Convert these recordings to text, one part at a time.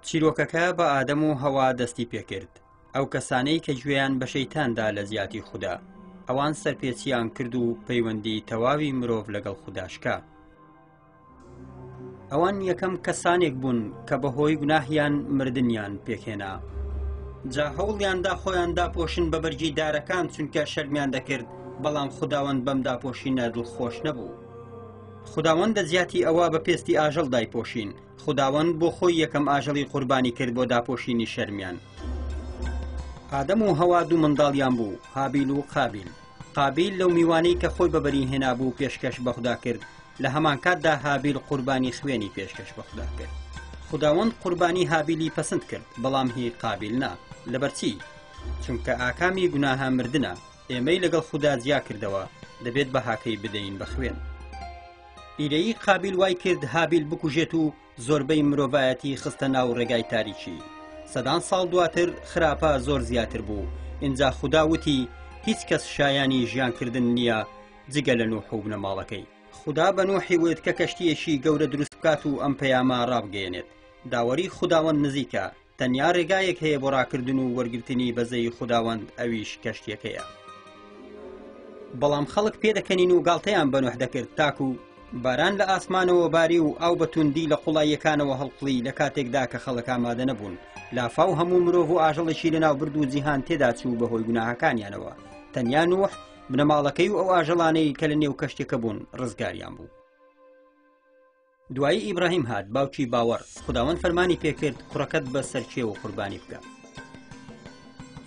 چیرۆکەکە بە ئادەم و هەوا دەستی پێکرد، ئەو کەسانەی کە گوێیان بە شەیتان دا لە جیاتی خودا، ئەوان سەرپێچیان کرد و پەیوەندی تەواوی مرۆڤ لەگەڵ خودا شکا. ئەوان یەکەم کەسانێک بوون کە بەهۆی گوناهیان مردنیان پێکهێنا. جا هەوڵیاندا خۆیان داپۆشن بە بەرگی دارەکان چونکە شەرمیان دەکرد، بەڵام خوداوەند بەم داپۆشینە دڵخۆش نەبوو. خوداوەند لە جیاتی ئەوە بە پێستی ئاژەڵ دایپۆشین. خوداوەند بۆ خۆی یەکەم ئاژەڵی قوربانی کرد بۆ داپۆشینی شەرمیان. ئادەم و هەوا دوو منداڵیان بوو، هابیل و قابیل. قابیل لەو میوانەی کە خۆی بەبەری هێنابوو پێشکەش بە خودا کرد، لە هەمانکاتدا هابیل قوربانی خوێنی پێشکەش بە خودا کرد. خوداوەند قوربانی هابیلی پەسند کرد، بەڵام هی قابیل نا. لەبەرچی؟ چونکە ئاکامی گوناهە مردنە، ئێمەی لەگەڵ خودا جیا کردەوە، دەبێت بەهاکەی بدەین بە خوێن. ئیرەیی قابیل وای کرد هابیل بکوژێت و زۆربەی مرۆڤایەتی خستە ناو ڕێگای تاریکی. سەدان ساڵ دواتر خراپە زۆر زیاتر بوو، ئینجا خودا وتی هیچ کەس شایانی ژیانکردن نییە جگە لە نوح و بنەماڵەکەی. خودا بە نوحی وت کە کەشتییەکی گەورە دروست بکات و ئەم پەیامە ڕابگەیەنێت، داوەری خوداوەند نزیکە، تەنیا ڕێگایەک هەیە بۆ ڕاکردن و وەرگرتنی بەزەیی خوداوەند ئەویش کەشتیەکەیە. بەڵام خەڵک پێدەکەنین و گاڵتەیان بە نوح دەکرد تاکو باران لە ئاسمانەوە باری و ئاو بە توندی لە قوڵاییەکانەوە هەڵقڵی لە کاتێکدا کە خەڵک ئامادە نەبوون لافاو هەموو مرۆڤ و ئاژەڵێکی لەناو برد و جیهان تێدا چوو بەهۆی گوناهەکانیانەوە تەنیا نوح بنەماڵەکەی و ئەو ئاژەڵانەی کە لە نێو کەشتیەکە بوون ڕزگاریان بوو. دوایی ئیبراهیم هات باوکی باوەڕ خداوەند فەرمانی پێکرد کوڕەکەت بە سەرکێوە قوربانی بکە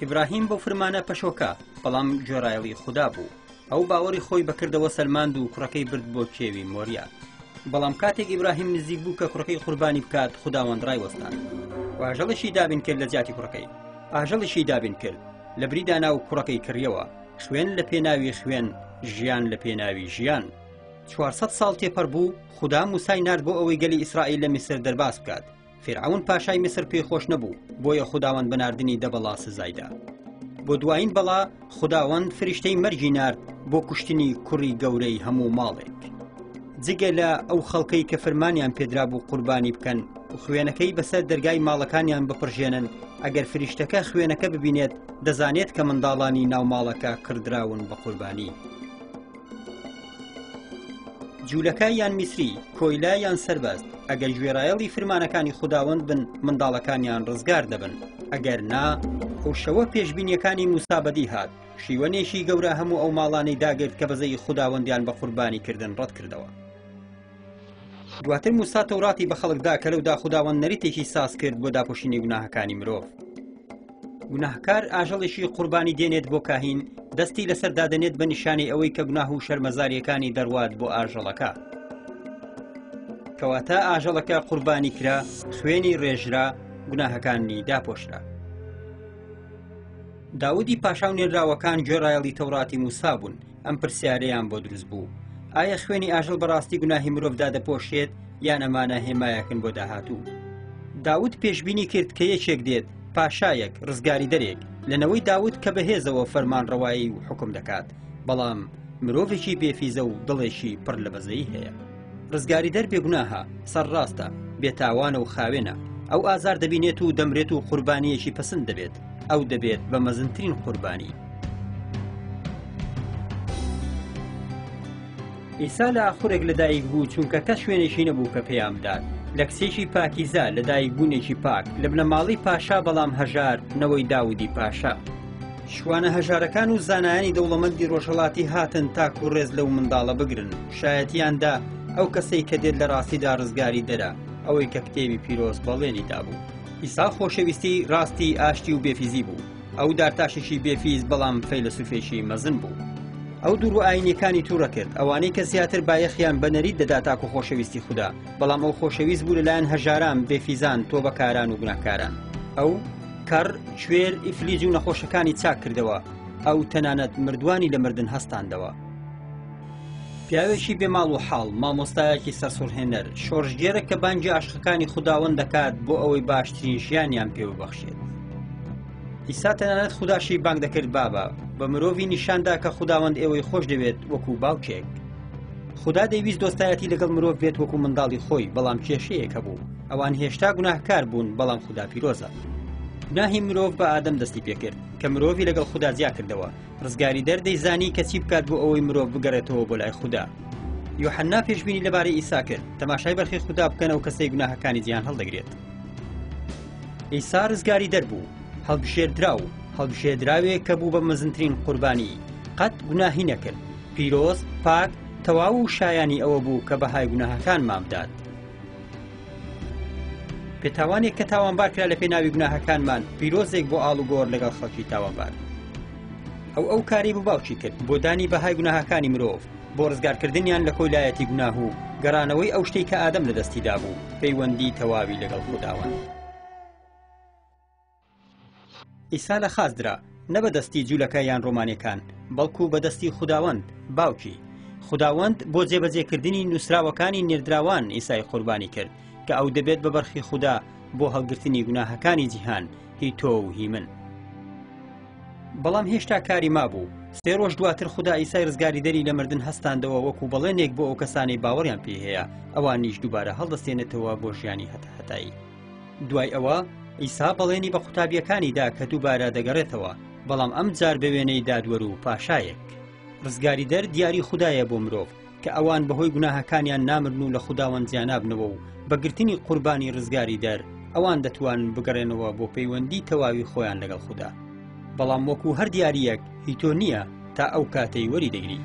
ئیبراهیم بۆ فرمانە پەشۆکە بەڵام گوێڕایەڵی خودا بوو ئەو باوەڕی خۆی بەکردەوە سەلماند و کوڕەکەی برد بۆ کێوی مۆریا بەڵام کاتێک ئیبراهیم نزیک بوو کە کوڕەکەی قوربانی بکات خداوەند ڕایوەستان واژەڵێکی دابین کرد لە جیاتی کوڕەکەی ئاژەڵێکی دابین کرد لە بریدا ناو کوڕەکەی کڕیەوە خوێن لە پێناوی خوێن ژیان لە پێناوی ژیان 400 ساڵ تێپەڕ بوو، خودا موسای نارد بۆ ئەوەی گەلی ئیسرائیل لە میسر دەرباز بکات. فیرعەون پاشای میسر پێی خۆش نەبوو، بۆیە خوداوەند بە ناردنی دە بەڵا سزای دا. بۆ دوایین بەڵا، خوداوەند فریشتەی مەرگی نارد بۆ کوشتنی کوڕی گەورەی هەموو ماڵێک. جگە لە ئەو خەڵکەی کە فرمانیان پێدرابوو قوربانی بکەن و خوێنەکەی بەسەر دەرگای ماڵەکانیان بپڕژێنن، ئەگەر فریشتەکە خوێنەکە ببینێت، دەزانێت کە منداڵانی ناو ماڵەکە کڕدراون بە قوربانی. جوولەکە یان میسری، کۆیلە یان سەربەست، ئەگەر گوێڕایەڵی فرمانەکانی خوداوەند بن، منداڵەکانیان ڕزگار دەبن، ئەگەر نا. ئەو شەوە پێشبینیەکانی موسا بەدی هات، شیوەنێکی گەورە هەموو ئەو ماڵانەی داگرت کە بەزەیی خوداوەندیان بە قوربانی کردن ڕەت کردەوە. دواتر موسا تەوراتی بە خەڵک دا کە لەودا خوداوەند نەریتێکی ساز کرد بۆ داپۆشینی گوناهەکانی مرۆڤ. گوناهکار ئاژەڵێکی قوربانی دێنێت بۆ کاهین، دەستی لەسەر دادەنێت بە نیشانەی ئەوەی کە گوناه و شەرمەزاریەکانی دەڕوات بۆ ئاژەڵەکە. کەواتە ئاژەڵەکە قوربانی کرا، خوێنی ڕێژرا، گوناهەکانی داپۆشرا. داودی پاشا و نێردراوەکان گوێڕایەڵی تەوراتی موسا بوون، ئەم پرسیارەیان بۆ دروست بوو، ئایا خوێنی ئاژەڵ بەڕاستی گوناهی مرۆڤ دادەپۆشێت یان ئەمانە هێمایەکن بۆ داهاتوو؟ داود پێشبینی کرد کە یەکێک دێت، پاشایەک، ڕزگاریدەرێک، لە نەوەی داود کە بەهێزەوە فەرمانڕەوایی و حوکم دەکات، بەڵام مرۆڤێکی بێفیزە و دڵێکی پڕ لە بەزەیی هەیە. ڕزگاریدەر بێگوناهە، سەرڕاستە، بێتاوانە و خاوێنە. ئەو ئازار دەبینێت و دەمرێت و قوربانییەکی پەسند دەبێت. ئەو دەبێت بە مەزنترین قوربانی. عیسا لە ئاخورێک لەدایک بوو چونکە کەس شوێنێکی نەبوو کە پێیان بدات. لە کچێکی پاکیزە، لەدایکبوونێکی پاک، لە بنەماڵەی پاشا بەڵام هەژار، نەوەی داودی پاشا. شوانە هەژارەکان و زانایانی دەوڵەمەندی ڕۆژهەڵاتی هاتن تاکو ڕێز لەو منداڵە بگرن، شایەتیان دا، ئەو کەسەی کە دێت لە ڕاستیدا ڕزگاریدەرە، ئەوەی کە کتێبی پیرۆز بەڵێنی دابوو. عیسا خۆشەویستی، ڕاستی، ئاشتی و بێفیزی بوو. ئەو دارتاشێکی بێفیز بەڵام فەیلەسوفێکی مەزن بوو. ئەو دووڕوو ئایینیەکانی تووڕە کرد، ئەوانەی کە زیاتر بایەخیان بە نەریت دەدا تاکو خۆشەویستی خودا، بەڵام ئەو خۆشەویست بوو لەلایەن هەژاران، بێفیزان، تۆبەکاران و گوناهکاران. ئەو کەڕ، کوێر، ئیفلیج و نەخۆشەکانی چاک کردەوە. ئەو تەنانەت مردووانی لە مردن هەستاندەوە. پیاوێکی بێ ماڵ و حاڵ، مامۆستایەکی سەرسوڕهێنەر، شۆڕشگێڕێک کە بانگی عاشقەکانی خوداوەند دەکات بۆ ئەوەی باشترین ژیانیان پێ ببەخشێت. عیسا تەنانەت خوداشی بانگ دەکرد بابا، بە مرۆڤی نیشاندا کە خوداوەند ئێوەی خۆش دەوێت وەکو باوکێک. خودا دەیویست دۆستایەتی لەگەڵ مرۆڤ بێت وەکو منداڵی خۆی، بەڵام کێشەیەک هەبوو. ئەوان هێشتا گوناهکار بوون، بەڵام خودا پیرۆزە. گوناهی مرۆڤ بە ئادەم دەستی پێکرد، کە مرۆڤی لەگەڵ خودا جیا کردەوە. ڕزگاریدەر دەیزانی کە چی بکات بۆ ئەوەی مرۆڤ بگەڕێتەوە بۆ لای خودا. یۆحەننا پێشبینی لەبارەی ئیسا کرد، تەماشای بەرخی خودا بکەن ئەو کەسەی گوناهەکانی جیهان هەڵدەگرێت. ئیسا ڕزگاریدەر بوو، هەڵبژێردراو، هەڵبژێردراوێک کە بوو بە مەزنترین قوربانی، قەت گوناهی نەکرد، پیرۆز، پاک، تەواو و شایانی ئەوە بوو کە بەهای گوناهەکانمان بدات. پێتاوانێک کە تاوانبار کرا لە پێناوی گوناهەکانمان، پیرۆزێک بۆ ئاڵوگۆڕ لەگەڵ خەڵکی تاوانبار. ئەو ئەو کارەی بۆ باوکی کرد بۆ دانی بەهای گوناهەکانی مرۆڤ، بۆ ڕزگارکردنیان لە کۆیلایەتی گوناه و گەڕانەوەی ئەو شتەی کە ئادەم لەدەستی دابوو، پەیوەندی تەواوی لەگەڵ خوداوەند. عیسا لە خاچ درا، نە بە دەستی جولەکە یان ڕۆمانیەکان، بەڵکو بە دەستی خوداوەند، باوکی. خوداوەند بۆ جێبەجێکردنی نووسراوەکانی نێردراوان عیسای قوربانی کرد، کە ئەو دەبێت بە بەرخی خودا بۆ هەڵگرتنی گوناهەکانی جیهان، هی تۆ و هی من. بەڵام هێشتا کاری مابوو. سێ ڕۆژ دواتر خودا عیسای ڕزگاریدەری لە مردن هەستاندەوە وەکو بەڵێنێک بۆ ئەو کەسانەی باوەڕیان پێی هەیە، ئەوانیش دووبارە هەڵدەستێنێتەوە بۆ ژیانی هەتاهەتایی. دوای ئەوە عیسا بەڵێنی بە قوتابییەکانی دا کە دووبارە دەگەڕێتەوە، بەڵام ئەم جار بە وێنەی دادوەر و پاشایەک. ڕزگاریدەر دیاری خودایە بۆ مرۆڤ، کە ئەوان بەهۆی گوناهەکانیان نامرن و لە خوداوەند جیا نابنەوە و بە گرتنی قوربانی ڕزگاریدەر ئەوان دەتوانن بگەڕێنەوە بۆ پەیوەندی تەواوی خۆیان لەگەڵ خودا. بەڵام وەکو هەر دیارییەک هی تۆ نییە تا ئەو کاتەی وەری دەگری.